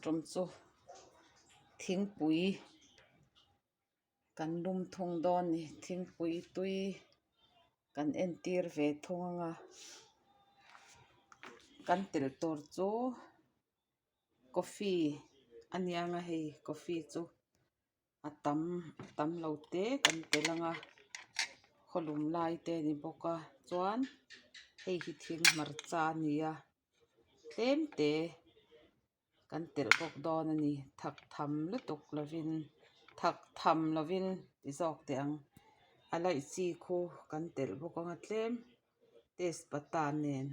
tum chu thingpui kan lum thung dawn a ni thingpui tui kan entir ve thung ang a kan telh tur chu coffee a nia nga hei coffee chu. A tam a tam lo te kan telh ang a khawlum lai te a ni bawk a chuan hei hi thil hmarcha a ni a tlem te kan telh bawk dawn a ni thak tham lutuk lovin thak tham lovin ti zawk teh ang a laih chi khu kan telh bawk ang a tlem tezpata nen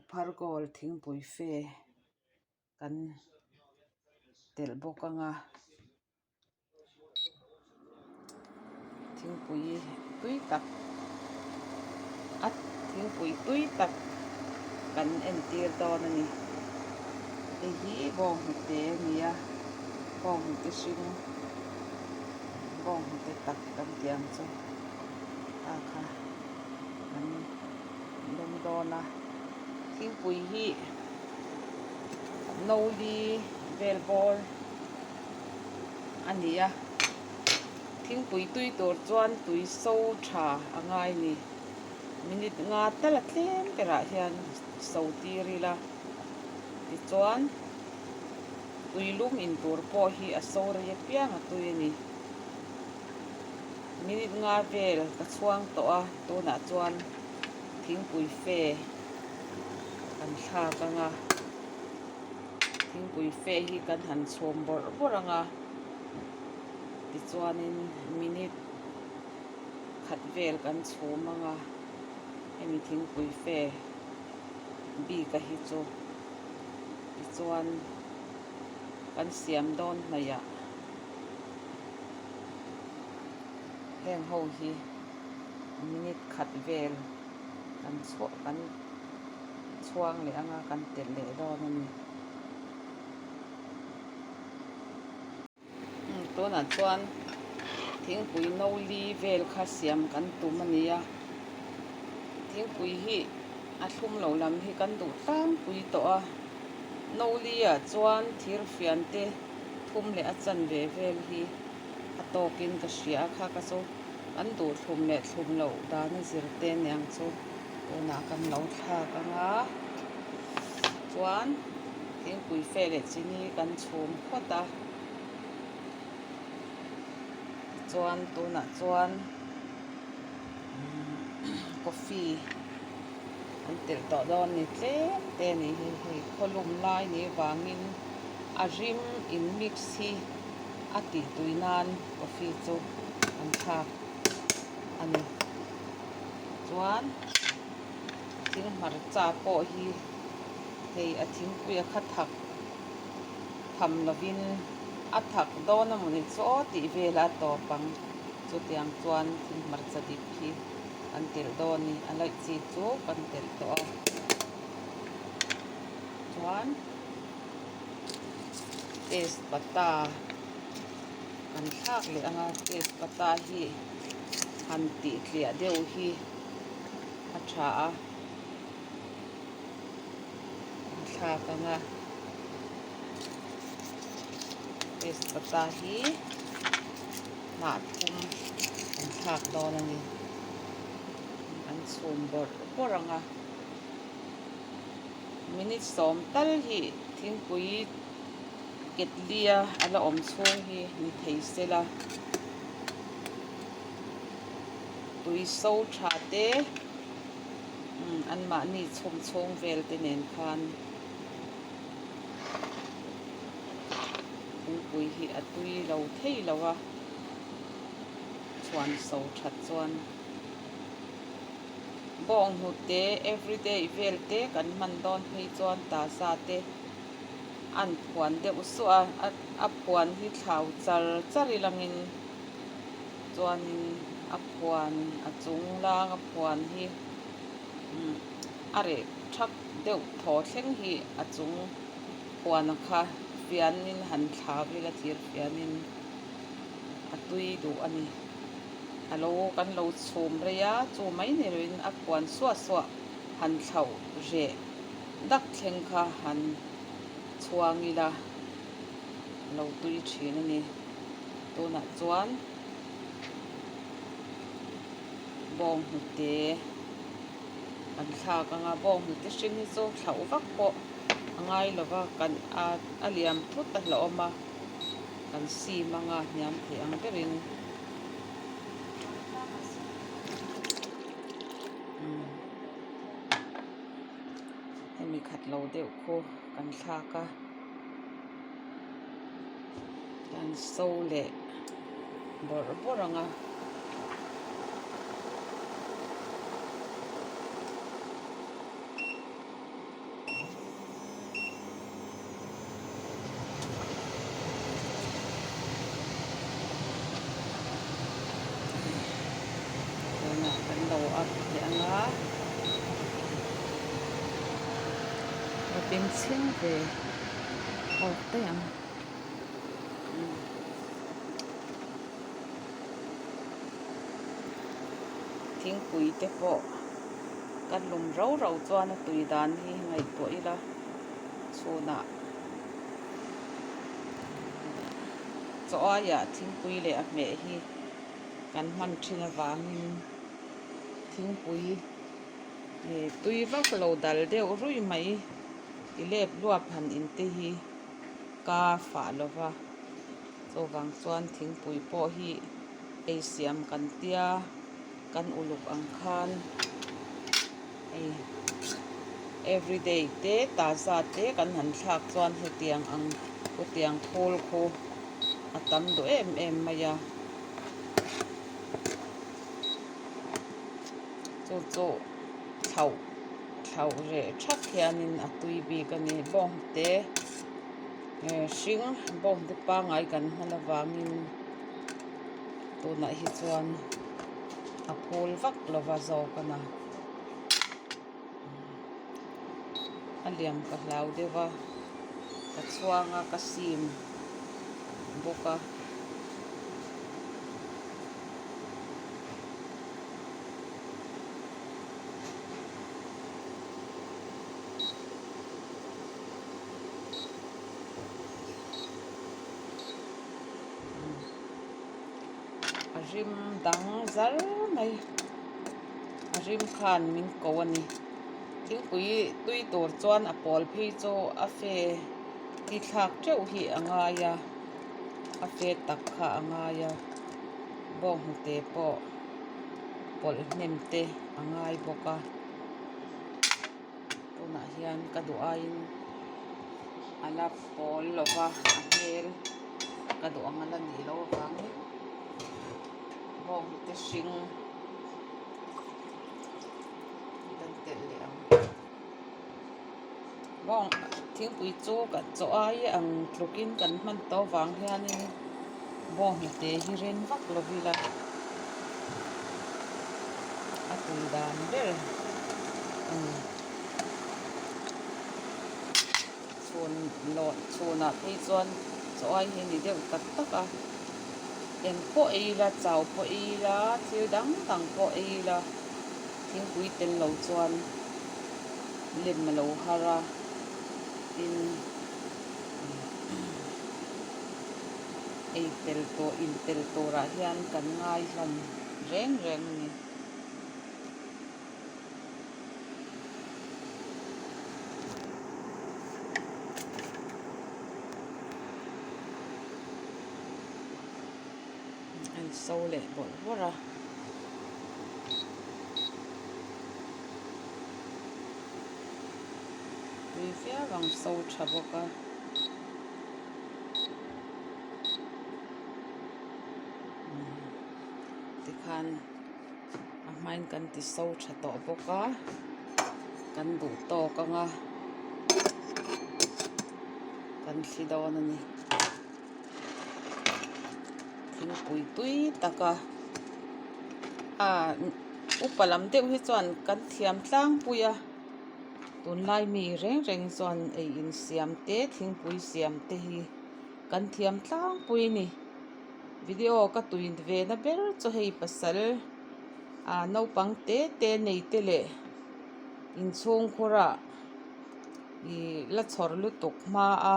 phar gold thingpui fe. Kan telh bawk ang a thingpui tui tak a thingpui tui tak kan entir dawn a ni hei hi bawnghnute a ni a bawnghnute hring bawnghnute tak kan tih ang chu a kha kan lum dawn a thingpui hi. No li vel bawr a ni a thingpui tui tur chuan tui so tha a ngai a ni minute nga tal a tlem berah hian so tir ila tichuan tui lum in tur pawh hi a so rei apiang a tui a ni minute nga vel ka chhuang tawh a tunah chuan thingpui fe. Kan thlak ang a thingpui fe hi kan han chhum bawrh bawrh ang a tichuanin minute khat vel kan chhum ang a hemi thingpui fe bik a hi chu tichuan kan siam dawn hnaih ah heng ho hi minute khat vel. Kan chhuah kan chhuang leh anga kan telh leh dawn a ni. Tunah chuan thingpui no li vel kha siam kan tum a ni a. Thingpui hi a thlum loh lam hi kan duh tlangpui tawh a. No li ah chuan thir fian te thum leh a chanve vel hi a tawkin ka hria a kha ka chu. Kan duh thlum leh thlum loh dan a zir te aniang chu tunah kan lo thlak ang a chuan thingpui fe leh chini kan chhum phawt a tichuan tunah chuan coffee an telh tawh dawn a ni tlem te a nih hi hei khawlum lai ni vangin a rim in mix hi. A tih tui nan coffee chu an thlak a ni. Chuan thil hmarcha pawh hi hei a thingpui a kha thak tham lovin a thak dawn a mawni chu aw tih velah a tawp ang. Chutiang chuan thil hmarcha dip hi kan telh dawn a ni. A laih chi chu kan telh tawh a. Chuan. Tezpata kan thlak leh ang a tezpata hi han tih tliah deuh hi a tha a an thlak ang a tezpata hi hnah thum an thlak dawn a ni an chhum bawrh bawrh ang a. Minute sawm tal hi thingpui ketli a a la awm chhung hi ni thei se la tui so tha te anmahni chhum chhung vel te nen khan thingpui hi a tui lo thei lo a chhuan so that chuan. Bawnghnute everyday vel te kan hman dawn phei chuan taza te an phuan deuh suah a, a phuan hi thlau char char ilangin chuanin a phuan a chung lang a phuan hi a reh thak deuh thaw thleng hi a chung phuan a kha fianin han thlau ila thir fianin a tui duh a ni. A lo kan lo chhum rei a, chu mai ni loin a phuan suah suah han thlauh reh dak thleng kha han Chhuang ila lo tui thin a ni. Tunah chuan bawnghnute kan thlak ang a, bawnghnute hring hi chu thlauh vak pawh a ngai lo va, kan a liam thut a hlauhawm a, kan sim ang a hniam thei ang berin. Hemi khat lo deuh khu kan thlak a kan so leh bawrh bawrh ang a. Tunah kan lo up leh ang a. Ka bengchheng ve awk daih ang. Thingpui te pawh kan lum rau rau chuan a tui dan hi ngaihtuah ila chhunah chaw aiah thingpui leh a hmeh hi kan hman thin avangin thingpui ih tui vak lo dal deuh ruih mai ti lep luap han in te hi ka fah lo va chuvang chuan thingpui pawh hi ei siam kan tia kan uluk ang khan hei everyday te taza te kan han thlak chuan hetiang ang hetiang phul khu a tam duh em em mai a chu chu thlauh thlauh reh thak hianin a tui bik a ni bawngte hring bawngte pangngai kan hman avangin tunah hi chuan a phul vak lova zawk a na a liam ka hlau deuh a ka chhuang a ka sim bawk a. A rim dang zar mai a rim khan min ko a ni thingpui tui tur chuan a pawl phei chu a fe ti thlak teuh hi a ngai a a fe tak kha a ngai a bawnghnute pawh pawlh hnem te a ngai bawk a tunah hian ka duh aiin a la pawl lo va a hmel ka duh ang a la nih loh avangin bawnghnute hring kan telh leh ang bawng thingpui chu kan chaw ai ang tlukin kan hman tawh avang hianin bawnghnute hi ren vak lo ila a tui dan ber a ni chhun lawh chhunah phei chuan chaw ai hi a ni deuh tak tak a eng pawh ei ila chau pawh ei ila thil dang dang pawh ei ila thingpui tel lo chuan lem a lo har a tin ei tel tawh in tel turah hian kan ngai hlawm reng reng a ni. A inso leh bawrh bawrh a. Tui viau ang so tha bawk a. Tikhan a hmain kan ti so tha tawh bawk a kan duh tawk ang a kan thli dawn a ni thingpui tui tak a ah upa lam deuh hi chuan kan thiam tlangpui a tunlai mi reng reng hi chuan ei in siam te thingpui siam te hi kan thiam tlangpui a ni video ka tui ve na ber chu hei pasal ah naupang te te nei te leh inchhungkhur ah. Ih la chhawr lutuk hma a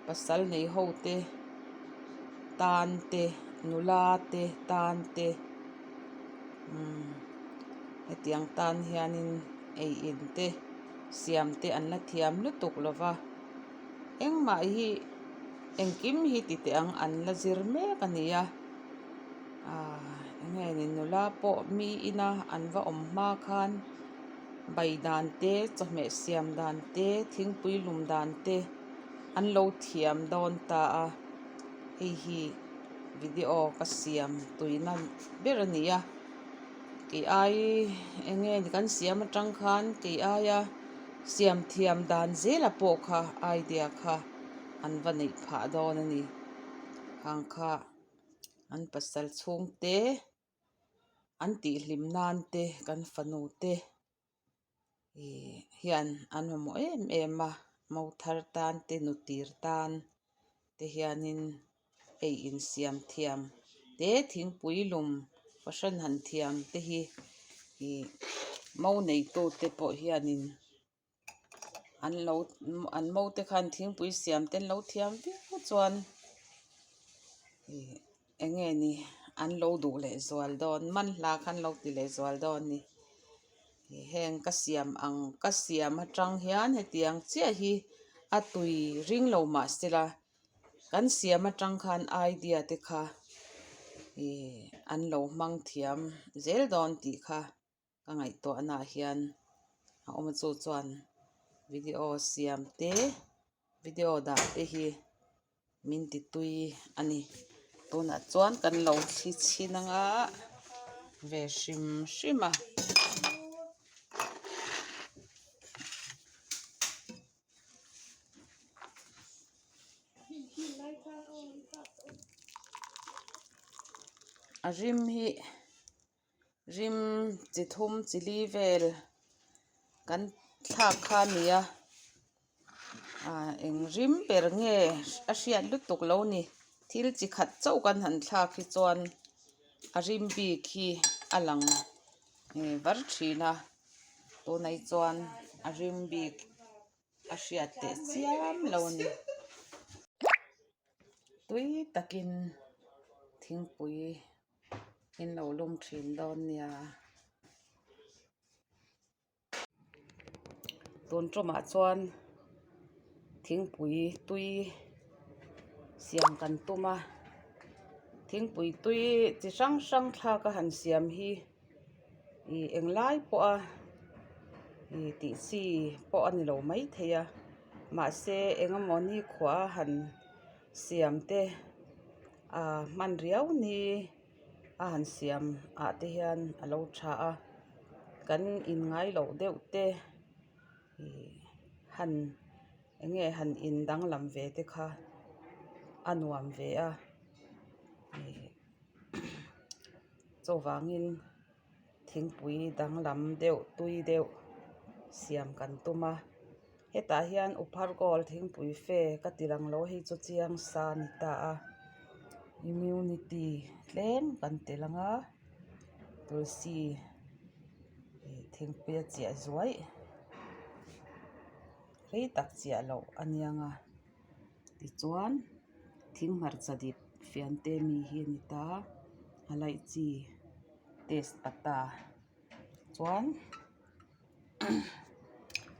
pasal nei ho te tan te nula te tan te umm hetiang tan hianin ei in te siam te an la thiam lutuk lo va engmah hi engkim hi ti teh ang an la zir mek a ni a ahh eng nge ni nula pawh mi ina an va awm hma khan. Bai dan te chawhmeh siam dan te thingpui lum dan te an lo thiam dawn ta a hei hi video ka siam tuina ber a ni a kei ai eng nge ni kan siam atang khan kei aia siam thiam dan zela pawh kha idea kha an va neih phah dawn a ni khang kha an pasal chhungte. An tihhlim nan te kan fanu te ih hian an mamawh em em a mo thar tan te nu tir tan te hianin ei insiam thiam te thingpui lum fahran han thiam te hi ih mo neitu te pawh hianin. An lo an mo te khan thingpui siam te an lo thiam viau chuan ih eng nge ni an lo duh leh zual dawn man hla kha an lo ti leh zual dawn a ni ih heng ka siam ang ka siam atang hian hetiang chiah hi a tui ring lo mah sela kan siam atang khan idea te kha ih an lo hmang thiam zel dawn tih kha. Ka ngaihtuahnaah hian a awm a chu chuan video siam te video dah te hi min ti tui a ni tunah chuan kan lo thli chhin anga ve hrim hrim a. A rim hi. Rim chi thum chi li vel kan thlak kha a ni a ah eng rim ber nge a hriat lutuk lo ni thil chi khat chauh kan han thlak hi chuan a rim bik hi a lang var thin a tunah hi chuan a rim bik a hriat teh chiam lo a ni tui takin thingpui in lo lum thin dawn nia tun tumah chuan thingpui tui siam kan tum a thingpui tui chi hrang hrang thlak a han siam hi. Ih englai pawha ih tih chi pawh a ni lo maithei a mahse eng emaw nikhua han siam te ah hman riau ni a han siam ah te hian a lo tha a kan in ngai loh deuh te ih han eng nge han in danglam ve te kha a nuam ve a ih. Chuvangin thingpui danglam deuh tui deuh siam kan tum a hetah hian upharkawl thingpui fe ka ti lang lo hei chu chiang sa a ni ta a immunity tlem kan ti lang a tulsi ih thingpui a chiah zuaih rei tak chiah loh a niang a tichuan. Thing hmarcha dip fiante mi hi a ni ta a laih chi test pata chuan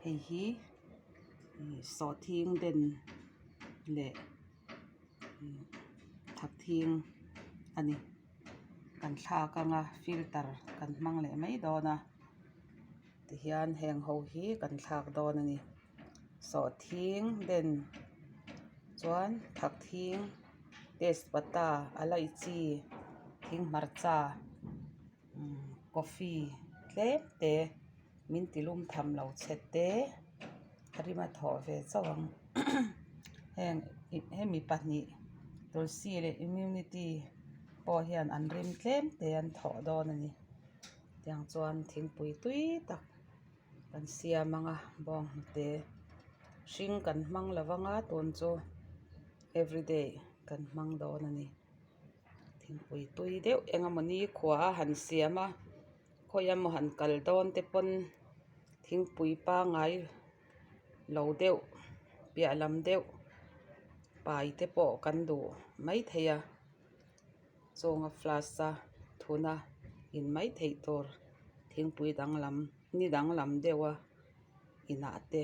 hei hi sawhthing den leh thakthing a ni kan thlak anga filter kan hmang leh mai dawn a tihian heng ho hi kan thlak dawn a ni. Sawhthing den chuan thakthing tezpata a laih chi thing hmarcha coffee tlem te min ti lum tham lo chhe te a rim a thawh ve chauh ang heng hemi pahnih tulsi leh immunity pawh hian an rim tlem te an thawh dawn a ni tiang chuan thingpui tui tak. Kan siam ang a bawnghnute hring kan hmang lo vang a tun chu everyday kan hmang dawn a ni thingpui tui deuh eng emaw ni khua a han siam a khawi emaw han kal dawn te pawn thingpui pangai. lo deuh piah lam deuh pai te pawh kan duh maithei a chawnga flask a thuna in mai theih tur thingpui danglam ni danglam deuh a inah te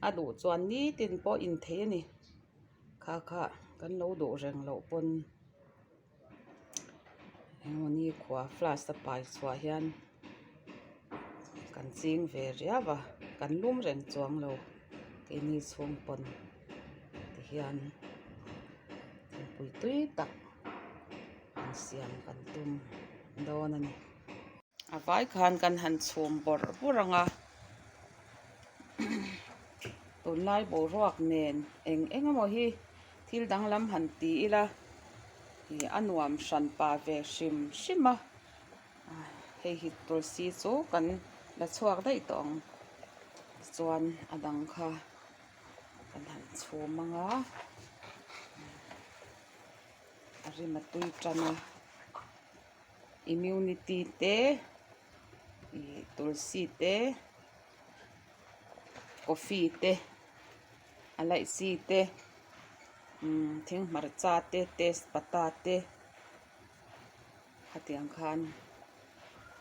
a duh chuan nitin pawh in thei a ni kha kha kan lo duh reng loh pawn. Engemaw nikhua flask a pai chhuah hian kan ching ve riau a kan lum reng chuang lo keini chhung pawn tihian thingpui tui tak han siam kan tum dawn a ni. A vai khan kan han chhum bawrh bawrh ang a tunlai boruak nen eng eng emaw hi thil danglam han ti ila ih a nuam hran pah ve hrim hrim a hei hi tulsi chu kan la chhuak daih tawh ang tichuan a dang kha kan han chhum ang a. A rim a tui tan a. Immunity te ih tulsi te coffee te a laih chi te umm thing hmarcha te tezpata te khatiang khan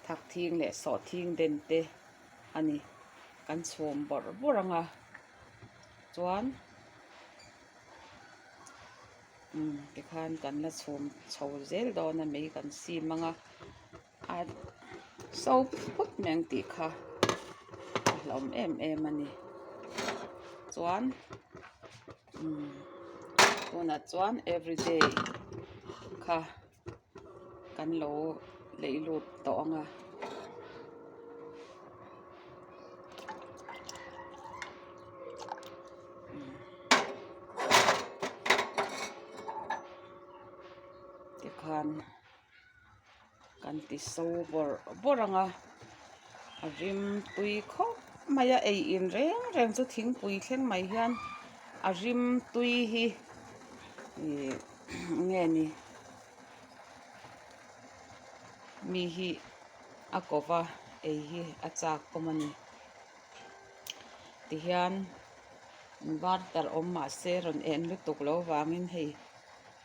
thak thing leh sawh thing den te a ni kan chhum bawrh bawrh ang a chuan. Umm tikhan kan la chhum chho zel dawn a mei kan sim ang a a so phut mai ang tih kha a hlauhawm em em a ni chuan umm tunah chuan everyday kha kan lo leih lut tawh ang a. Tikhan kan ti so bawrh bawrh ang a a rim tui khawp mai a ei in reng reng chu thingpui thleng mai hian a rim tui hi ih nge ni mi hi a ko va ei hi a chak awm a ni tihian inverter awm mah se rawn en lutuk loh vangin hei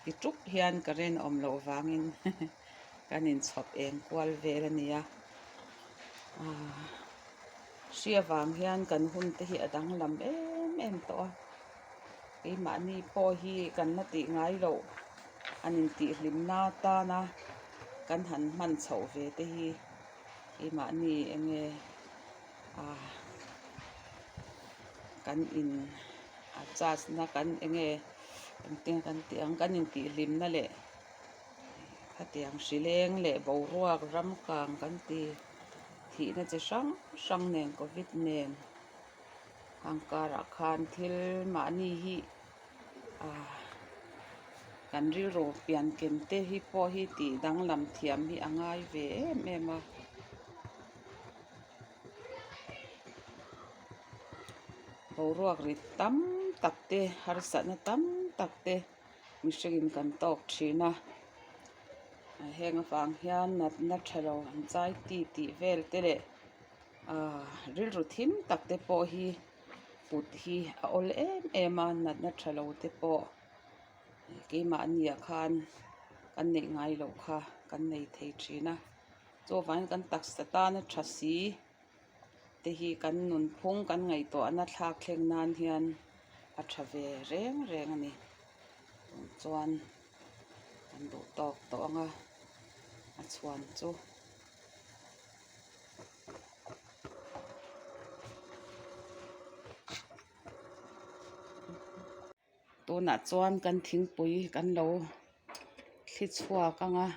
ti tuk hian current awm loh vangin kan inchhawp eng kual vel a ni a aaa hri avang hian kan hun te hi a danglam em em tawh a keimahni pawh hi kan la tih ngai loh an intihhlimna tana kan han hman chhoh ve te hi keimahni eng nge ah kan in a charge na kan eng nge engtin kan tih ang kan intihhlimna leh khatiang hrileng leh boruak ram kang kan ti thihna chi hrang hrang nen covid nen ang karah khan thil mahni hi ah kan rilru pian ken te hi pawh hi tih danglam thiam hi a ngai ve em em a. Boruak rit tam tak te harsatna tam tak te mihringin kan tawk thin a heng avang hian natna tha lo an chai ti tih vel te leh ahh rilru thim tak te pawh hi put hi a awl em em a natna tha lo te pawh keimahni ah khan kan neih ngai loh kha kan nei thei thin a chuvangin kan taksa tana tha si te hi kan nunphung kan ngaihtuahna thlak thleng nan hian a tha ve reng reng a ni chuan kan duh tawk tawh ang a a chhuan chu. Tunah chuan kan thingpui kan lo thli chhuak ang a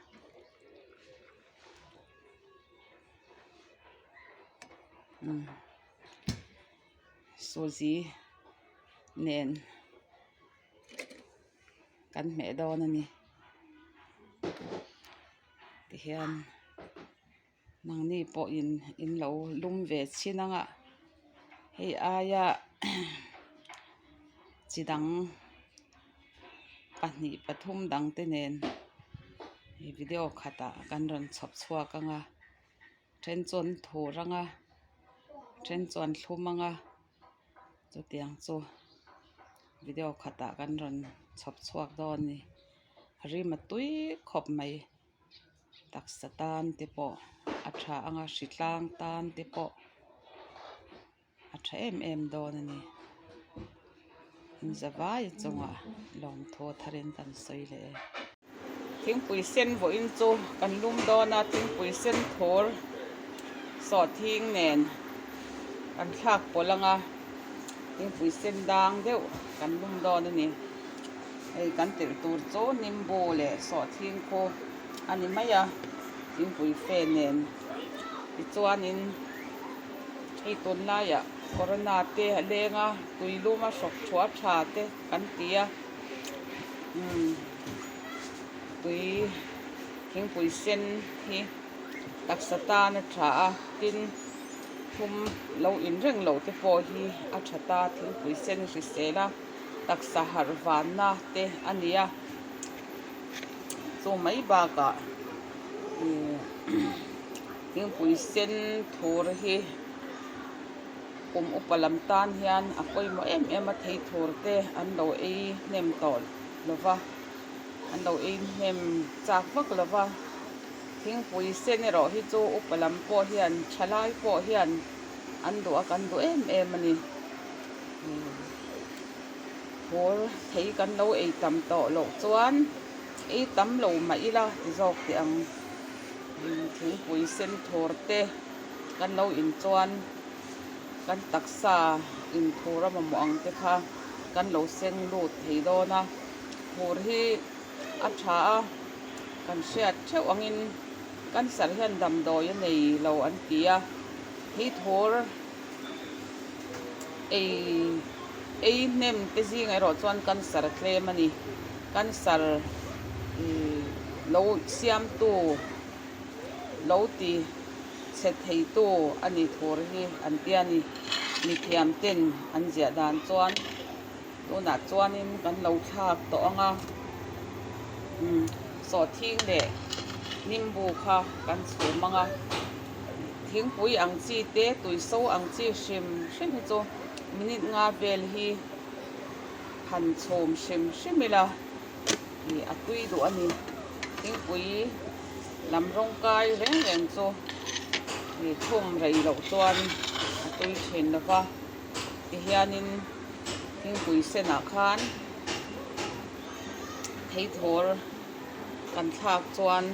umm suzi nen kan hmeh dawn a ni tihian. Nangni pawhin in lo lum ve chhin ang a, hei aia chi dang pahnih pathum dang te nen he video khatah kan rawn chhawp chhuak ang a, then chu an thur ang a, then chu an thlum ang a. Chutiang chu video khatah kan rawn chhawp chhuak dawn a ni. A rim a tui khawp mai. Taksa tan te pawh a tha ang a, hritlang tan te pawh a tha em em dawn a ni. Inzavai chungah lawmthu tharin kan sawi leh e. Thingpui sen vawiin chu kan lum dawn a, thingpui sen thur sawhthing nen kan thlak pawlh ang a, thingpui sen dang deuh kan lum dawn a ni. Hei kan telh tur chu nimbu leh sawhthing khu a ni mai a, thingpui fe nen tichuanin hei tunlaiah corona te a leng a, tuilum a hrawk thuah tha te kan ti a. Umm tui thingpui sen hi taksa tan a tha a tin thum lo in reng loh te pawh hi a tha ta thingpui sen hrisel a taksa harh vanna te a ni a chu mai bakah ihh thingpui sen thur hi. Kum upa lam tan hian a pawimawh em em a, thei thur te an lo ei hnem tawh lo va, an lo ei hnem chak vak lo va. Thingpui sen erawh hi chu upa lam pawh hian thalai pawh hian an duh a, kan duh em em a ni. Thur thei kan lo ei tam tawh loh chuan ei tam lo mah ila ti zawk teh ang. Thingpui sen thur te. Kan lo in chuan kan taksa in thur a mamawh ang te kha kan lo seng lut thei dawn a, thur hi a tha a, kan hriat theuh angin cancer hian damdawi a nei lo an ti a, hi thur ei ei hnem te zingah erawh chuan cancer a tlem a ni, cancer ih lo siamtu. Lo ti chhe theitu a ni thur hi an ti a ni. Mithiam ten an ziah dan chuan tunah chuanin kan lo thlak tawh ang a, sawhthing leh nimbu kha kan chhum ang a, thingpui ang chi te tuiso ang chi hrim hrim hi chu minute nga vel hi han chhum hrim hrim ila. Ih a tui duh a ni. Thingpui lam rawng kai reng reng chu ih chhum rei loh chuan a tui thin lo va. Tihianin thingpui senah khan theithawl kan thlak chuan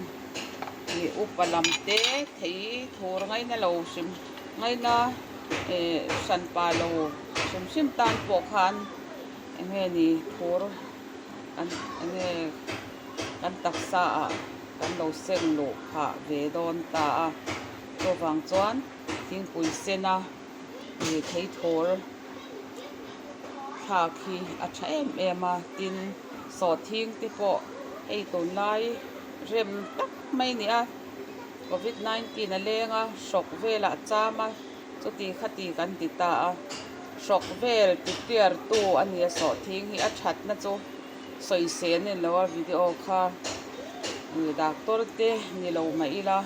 ih upa lam te thei thur ngaina lo hrim ngaina eh hranpa lo hrim hrim tan pawh khan eng nge ni thur. Kan enge kan taksa ah kan lo seng luh phah ve dawn ta a, chuvang chuan thingpui sena ih theithawl thlak hi a tha em em a, tin sawhthing te pawh hei tunlai rem tak mai a ni a, covid 19 a leng a hrawk velah a cham a. Chuti khati kan ti ta a, hrawk vel ti clear tu a nia sawhthing hi a thatna chu sawisel a ni lo a video kha doctor te ni lo mah ila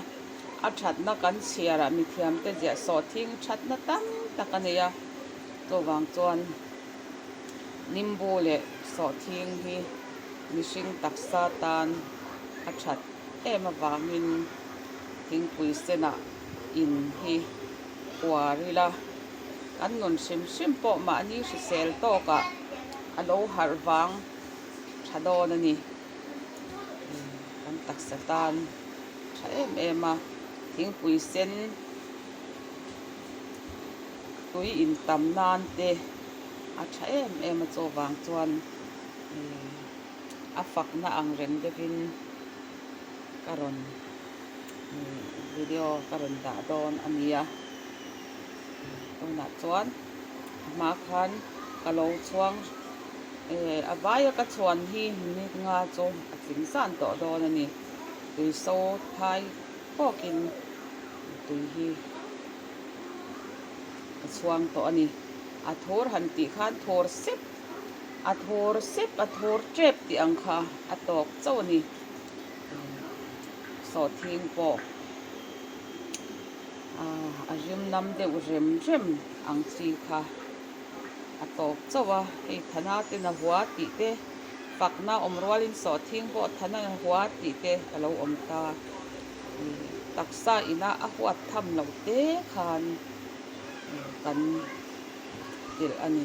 a thatna kan chhiar ah mithiam te ziah sawhthing thatna tam tak a nei a, chuvang chuan nimbu leh sawhthing hi mihring taksa tan a that em avangin thingpui senah. In hi uar ila, kan nun hrim hrim pawh mahni hrisel tawkah a lo harh vang tha dawn a ni. Kan taksa tan tha em em a, thingpui sen tui in tam nan te a tha em em a chuvang chuan a fakna ang reng deuhin ka rawn. Video ka rawn dah dawn a nia tunah chuan a hma khan ka lo chhuang eh a vaia ka chhuan hi minute nga chu a tling zan tawh dawn a ni tui so phai tawkin tui hi ka chhuang tawh a ni a thur han tih khan thur sep a thur sep a thur tep tih ang kha a tawk chauh a ni. Sawhthing pawh a rim nam deuh rem rem ang chi kha A tawp chauh a, hei Thana ten a hua tih te, fakna awm rualin sawhthing pawh Thana a hua tih te a lo awm ta. Taksa ina a huat tham loh te khan kan telh a ni.